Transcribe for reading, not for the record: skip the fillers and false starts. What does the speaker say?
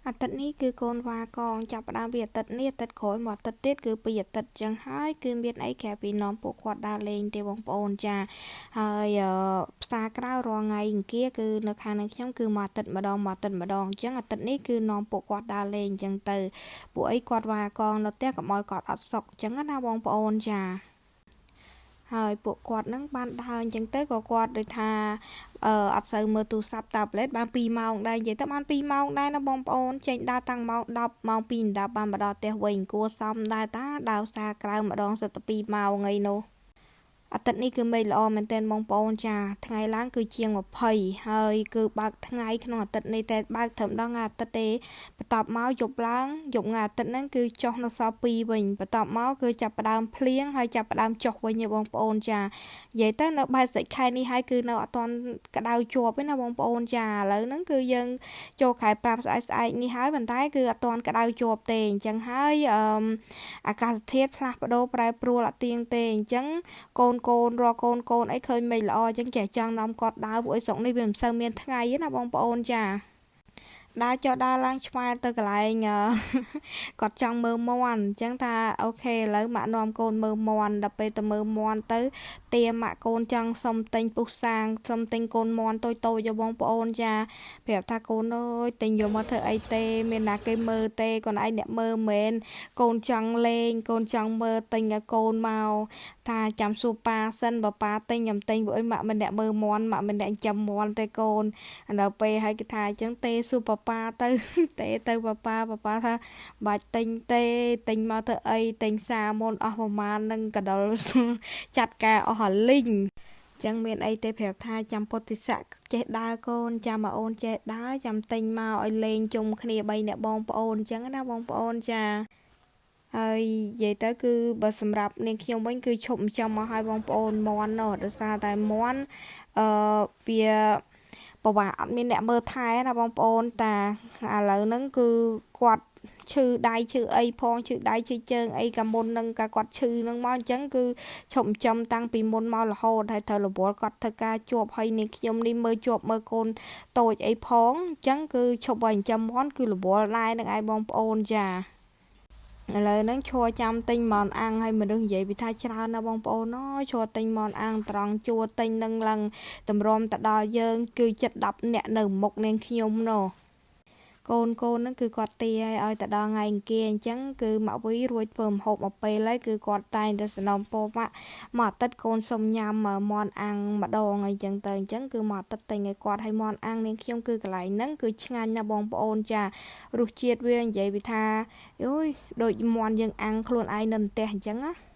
អាទិត្យនេះគឺកូនវ៉ាកងចាប់ផ្ដើមពីអាទិត្យនេះអាទិត្យក្រោយមកអាទិត្យទៀតគឺពីអាទិត្យចឹងហើយគឺមានអីក្រៅពីនាំពួកគាត់ដើរលេងទេបងប្អូនចាហើយផ្សារក្រៅរាល់ថ្ងៃអង្គារគឺនៅខាងនឹងខ្ញុំគឺមួយអាទិត្យម្ដងមួយអាទិត្យម្ដងអញ្ចឹងអាទិត្យនេះគឺនាំពួកគាត់ដើរលេងអញ្ចឹងទៅពួកអីគាត់វ៉ាកងនៅផ្ទះកុំឲ្យគាត់អត់សុខអញ្ចឹងណាបងប្អូនចាហើយពួកគាត់នឹងបានដើរអញ្ចឹងទៅក៏គាត់ដូចថាអត់សូវមើលទូរស័ព្ទតាប្លេតបាន2ម៉ោងដែរនិយាយទៅបាន2ម៉ោងដែរណាបងប្អូនចេញដើរតាំងម៉ោង10ម៉ោង2 10បានមកដល់ផ្ទះវិញគួរសមដែរតាដើរផ្សារក្រៅម្ដងសិតតែ2ម៉ោងអីនោះអាទិត្យនេះគឺមេឃល្អមែនទែនបងប្អូនចាថ្ងៃឡើងគឺជាង20ហើយគឺបើកថ្ងៃក្នុងអាទិត្យនេះតែបើកត្រឹមដល់ថ្ងៃអាទិត្យទេបន្ទាប់មកយប់ឡើងយប់ថ្ងៃអាទិត្យហ្នឹងគឺចុះនៅសល់2វិញបន្ទាប់មកគឺចាប់ផ្ដើមភ្លៀងហើយចាប់ផ្ដើមចុះវិញបងប្អូនចានិយាយទៅនៅបែបសាច់ខែនេះហើយគឺនៅអត់ទាន់ក្តៅជាប់ទេណាបងប្អូនចាឥឡូវហ្នឹងគឺយើងចូលខែ5ស្អែកស្អែកនេះហើយប៉ុន្តែគឺអត់ទាន់ក្តៅជាប់ទេអញ្ចឹងហើយអឺអាកាសធាតុផ្លាស់ប្ដូរប្រែប្រួលអត់ទៀងទេអញ្ចឹងកូនរាល់កូនអីឃើញមេឃល្អអញ្ចឹងចេះចង់នាំគាត់ដើរពួកអីស្រុកនេះវាមិនសូវមានថ្ងៃទេណាបងប្អូនចាដើរចុះដើរឡើងឆ្វែលទៅកន្លែងគាត់ចង់មើលមាន់អញ្ចឹងថាOK ឥឡូវម៉ាក់នាំកូនមើលមាន់ដល់ពេលទៅមើលមាន់ទៅទាម៉ាក់កូនចង់សុំទិញពុះសាងសុំទិញកូនមាន់តូចតូចយកបងប្អូនចាប្រាប់ថាកូនអើយទិញយកមកធ្វើអីទេមានណាគេមើលទេកូនឯងអ្នកមើលមែនកូនចង់លេងកូនចង់មើលទិញឲ្យកូនមកថាចាំសួរប៉ាសិនបើប៉ាទិញខ្ញុំទិញព្រោះអីម៉ាក់មិនអ្នកមើលមាន់ម៉ាក់មិនអ្នកចាំមាន់ទេកូនដល់ពេលឲ្យគេថាអញ្ចឹងទេសួរប៉ាប៉ាទៅទេទៅប៉ាប៉ាប៉ាប៉ាថាបាច់ទិញទេទិញមកធ្វើអីទិញសាមុនអស់ប្រមាណនឹងកដុលចាត់ការអស់អាលីងចឹងមានអីទេប្រាប់ថាចាំពុទ្ធិស័កចេះដើរកូនចាំមកអូនចេះដើរចាំទិញមកឲ្យលេងជុំគ្នា3អ្នកបងប្អូនអញ្ចឹងណាបងប្អូនចាហើយនិយាយទៅគឺបើសម្រាប់នាងខ្ញុំវិញគឺឈប់ចិញ្ចឹមមកឲ្យបងប្អូនមាន់នោះដោយសារតែមាន់អឺវាពិបាកអត់មានអ្នកមើលថែណាបងប្អូនតាឥឡូវហ្នឹងគឺគាត់ឈឺដៃឈឺអីផងឈឺដៃឈឺជើងអីកាមុននឹងកាគាត់ឈឺនឹងមកអញ្ចឹងគឺឈប់ចិញ្ចឹមតាំងពីមុនមករហូតហើយត្រូវរវល់គាត់ធ្វើការជាប់ហើយនាងខ្ញុំនេះមើលជាប់មើលកូនតូចអីផងអញ្ចឹងគឺឈប់ឲ្យចិញ្ចឹមមាន់គឺរវល់ដែរនឹងឯងបងប្អូនចាឥឡូវហ្នឹងឈរចាំទិញមាន់អាំងហើយមនុស្សនិយាយពីថាច្រើនណាស់បងប្អូនអើយឈរទិញមាន់អាំងត្រង់ជួរទិញនឹងឡើងតម្រាំទៅដល់យើងគឺចិត្ត10នាក់នៅមុខនាងខ្ញុំនោះកូនកូនហ្នឹងគឺគាត់ទាឲ្យទៅដល់ថ្ងៃអង្គារអញ្ចឹងគឺម៉ាក់វីរួចធ្វើម្ហូបមកពេលហើយគឺគាត់តែងតែសំណូមពរម៉ាក់មួយអាទិត្យកូនសុំញ៉ាំមាន់អាំងម្ដងអីចឹងទៅអញ្ចឹងគឺមួយអាទិត្យទិញឲ្យគាត់ឲ្យមាន់អាំងនាងខ្ញុំគឺកន្លែងហ្នឹងគឺឆ្ងាញ់ណាស់បងប្អូនចារសជាតិវានិយាយពីថាអូយដូចមាន់យើងអាំងខ្លួនឯងនៅផ្ទះអញ្ចឹងណា។